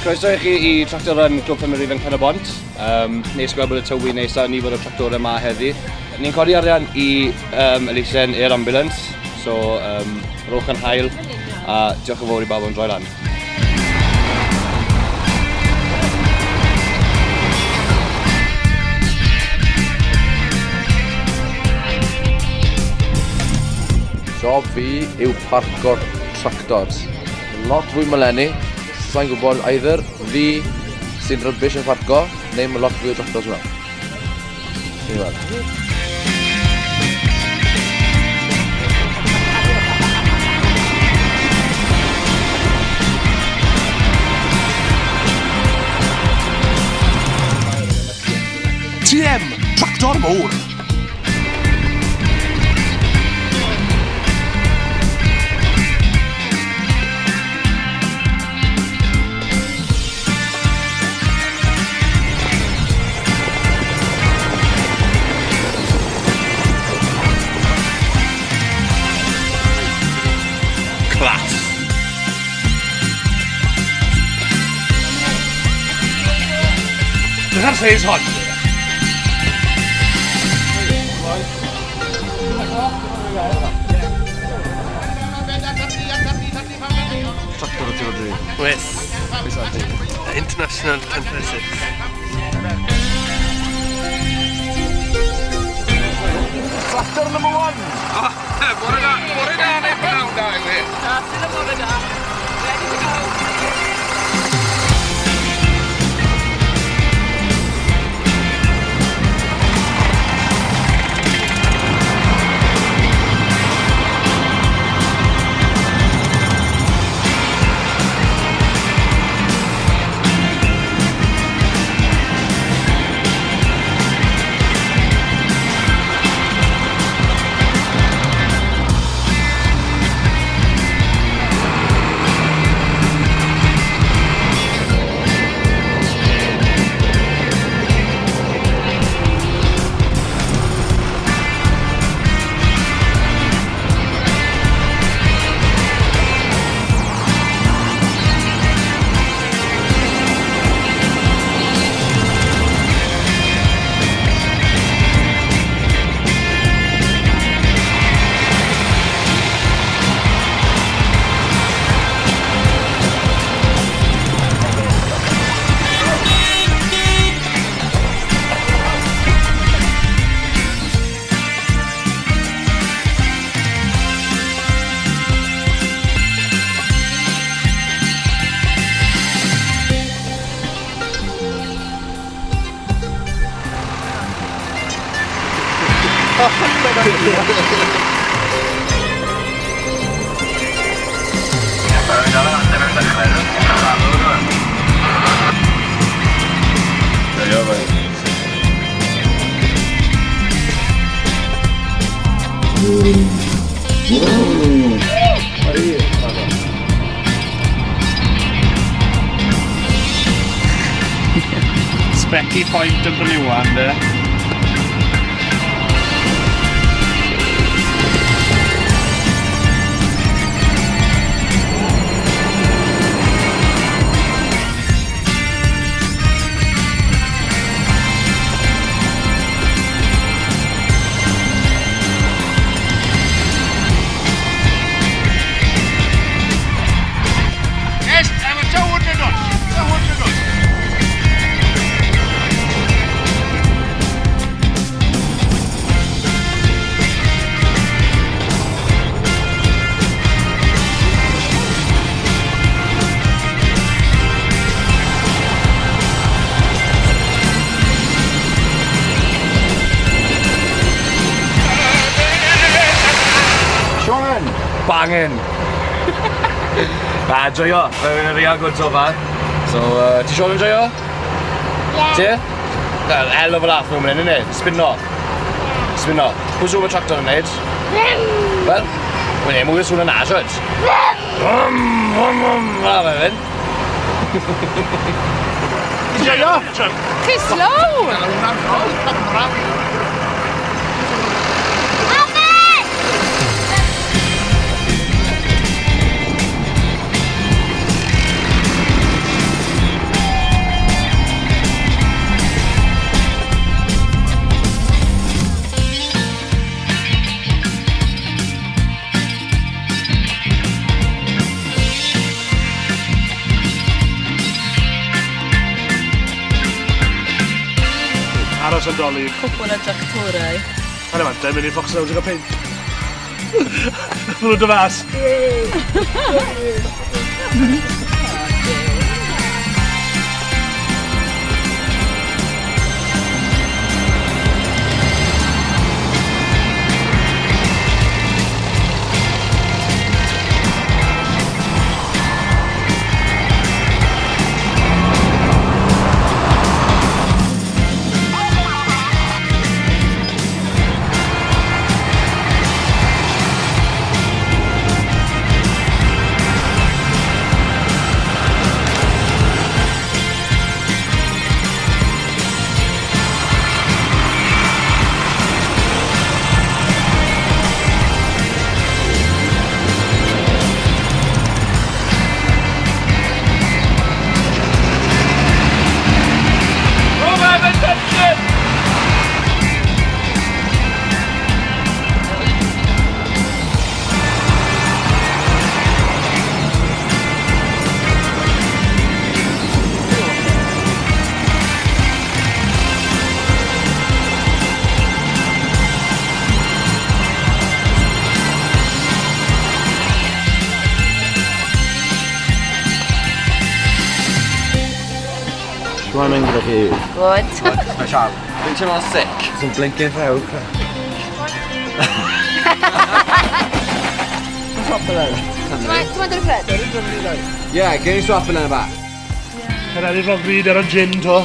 Croeso i chi i Tractor Run Clwb Ffermwyr Ifanc Pen-y-bont. Um, neis gweld bod y tywydd neis a nifer o tractorau yma heddi. Ni'n codi arian i um, elusen Air Ambulance, so um, rowch yn hael a diolch yn fawr i bawb am droi lan. Job fi yw parco'r tractors. Lot fwy meleni, sa'n gwybod either fi sy'n rybys yn parco neu mae lot fwy o tractors yma. Ni'n weld. TM, Tractor Mowr. Class. Dyna'r seis hon. Tractor o ti fod i? Wes. International 1036. Tractor number one! Oh, bore da, bore da neu prynhawn da i chi. Na, still y bore da. Ready to go. Specky Point yn Bryniwan, de. Yes, efo tywod yn dod. Tywod yn dod. Sean! Bangin! Na, joio. Mae'n real good so far. So, uh, ti Sean yn joio? Yeah. Ti? Well, hell of a laugh mewn mynd, innit? Spinno. Spinno. Pwy sŵn mae tractor yn neud? Wel, mae'n ei mwy o sŵn yna, siwt? Vrum, vrum, vrum. Fel mae'n mynd. Ti'n joio? Too slow! noson Dolig. Cwpwl o tractorau. Hanner mantau, mynd i'r Fox Lounge i gael peint. Maen nhw'n dod mas. Shwmae mynd gyda chi? Good. Fi'n teimlo'n sick. Sy'n blinking rhew. Ti'n mynd o'r ffred? Yeah, gen i swap yn y back. Yn ennill rhoi bryd ar y gin to.